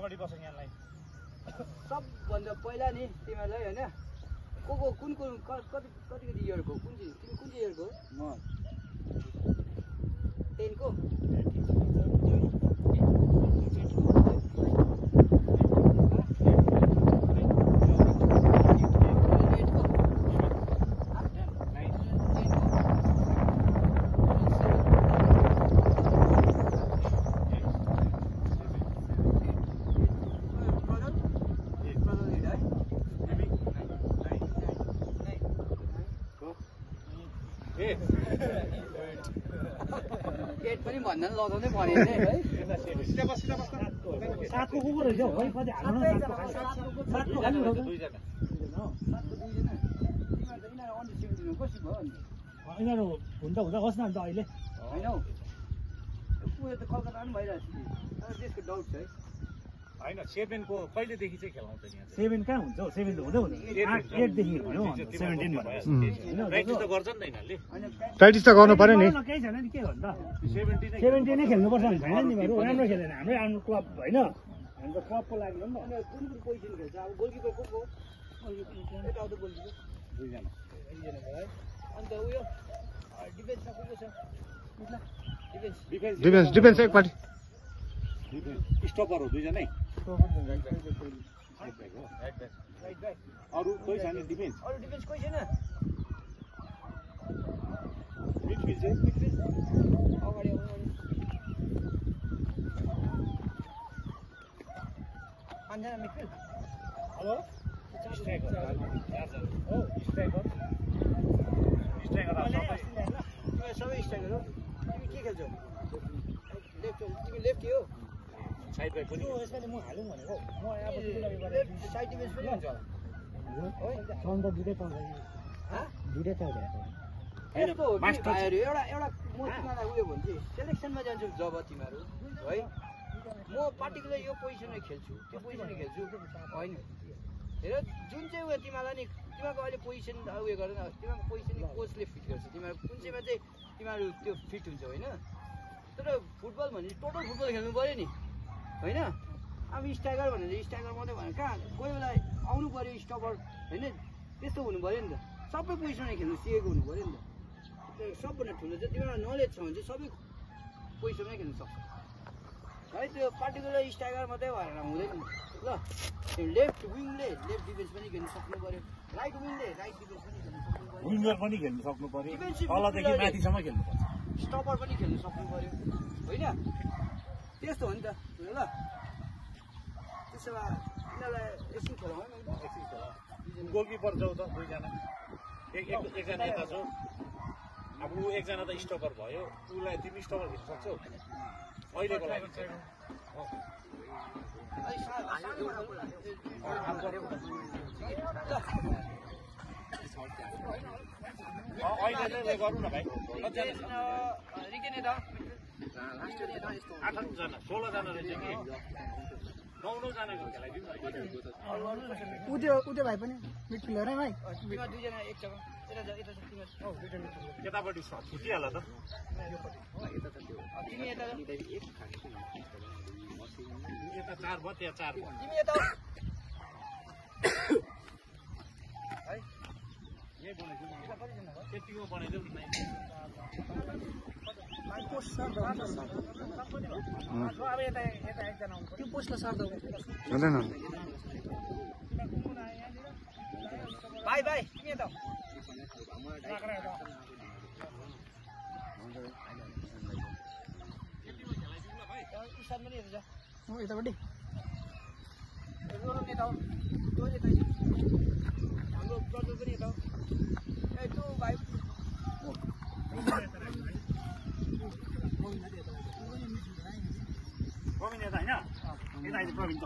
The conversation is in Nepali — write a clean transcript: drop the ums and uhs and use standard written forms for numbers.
अगाडि बस्छ यहाँलाई सबभन्दा पहिला नि तिमीहरूलाई होइन को कुन कति इयरको कुन चाहिँ इयरको म 10 को पनि भन्दा लगाउँदै पऱ्यो है सातको कुकुर रहेछ हौ है कति हाल्नु सातको खाली उठाउँछ दुईजना यिनीहरू हुँदा होस् न अन्त अहिले होइन हौ पुरै त कलकत्ता पनि भइरहेको छ त्यसको डाउट छ है होइन 7 को कहिलेदेखि चाहिँ खेलाउँछ यहाँ 7 कहाँ हुन्छ हौ 7 त हुँदै हुँदैन 8 देखि भन्यो 17 भनेर प्र्याक्टिस त गर्छ नि त यिनीहरूले प्र्याक्टिस त गर्नु पर्यो नि केही छैन नि के हो त 17 नै खेल्नुपर्छ भने छैन नि तिमीहरू राम्रो खेलेन हाम्रो क्लब होइन हाम्रो क्लबको लागि हो नि त कुन पोजिसन खेल्छ अब गोलकिपर को यता आउँदा गोलकिपर दुईजना है अन्त उयो डिफेन्समा को छ डिफेन्स एकपट्टि स्टपर हो दुईजनै अरू कोही छैन डिफेन्स कोही छैन मिडफिल्ड चाहिँ अगाडि पाँचजना मिडफिल्ड हेलो स्ट्राइकर हो स्ट्राइकर सबै स्ट्राइकर हो तिमी के खेल्छौ तिमी लेफ्टी हो साइड ब्याक पनि यसपालि म हालौँ भनेको म अब साइड डिफेन्स पनि हुन्छ चन्द दुईटै पाउँछ दुईटै चाहिन्छ यस्तो हो भाइहरू एउटा म तिमीलाई उयो भन्छु सेलेक्सनमा जान्छु जब तिमीहरू है म पार्टिकुलर यो पोजिसनमा खेल्छु त्यो पोजिसनमा खेल्छु होइन हेर जुन चाहिँ उयो तिमीलाई नि तिमीहरूको अहिले पोजिसन उयो गर न तिमीहरूको पोजिसन कोचले फिट गर्छ तिमीहरू कुन चाहिँमा चाहिँ तिमीहरू त्यो फिट हुन्छ होइन तर फुटबल भने टोटल फुटबल खेल्नु पऱ्यो नि होइन अब स्ट्राइकर भनेर स्ट्राइकर मात्रै भने कहाँ कोही बेला आउनु पऱ्यो स्टपर होइन त्यस्तो हुनु पऱ्यो नि त सबै पोजिसनमा खेल्नु सिकेको हुनु पऱ्यो नि त सबभन्दा ठुलो चाहिँ तिमीलाई नलेज छ भने चाहिँ सबै पोजिसनमै खेल्नु सक्छ है त्यो पार्टिकुलर स्ट्राइकर मात्रै भएर हुँदैन ल लेफ्ट विङले लेफ्ट डिफेन्स पनि खेल्नु सक्नु पऱ्यो राइट विङले राइट डिफेन्स पनि खेल्नु सक्नु पऱ्यो विङ्गर पनि खेल्नु सक्नु पऱ्यो तलदेखि माथिसम्म खेल्नुपर्छ स्टपर पनि खेल्नु सक्नु पऱ्यो होइन त्यस्तो हो नि त ल त्यसो भए यिनीहरूलाई एकछिन खेलाउँ है एकछिन खेलाउँ गोलकिपर जाऊ त दुईजना एकजना यता छौ अब ऊ एकजना त स्टपर भयो उसलाई तिमी स्टपर खेल्न सक्छौ अहिलेको लागि अहिले चाहिँ गरौँ न भाइ कतिजना 8जना 16जना रहेछ कि 9-9जनाको खेलाइदिउँ उदय भाइ पनि मिडफिल्डर है भाइ दुईजना एक जग्गा केटापट्टि छुटिहाल्छ त यता 4 भयो त्यहाँ 4 भयो तिमी यता है यही बनाइदिउँ त्यतिको बनाइदिउँ न अब यता एकजना आउनु त्यो पोस्टलाई सार्दा हुँदैन भाइ तिमी यता इसान पनि हेर्छ हो यतापट्टि हाम्रो ब्रदर पनि यता ए त्यो भाइ प्रवीण यता होइन यता अहिले प्रवीण त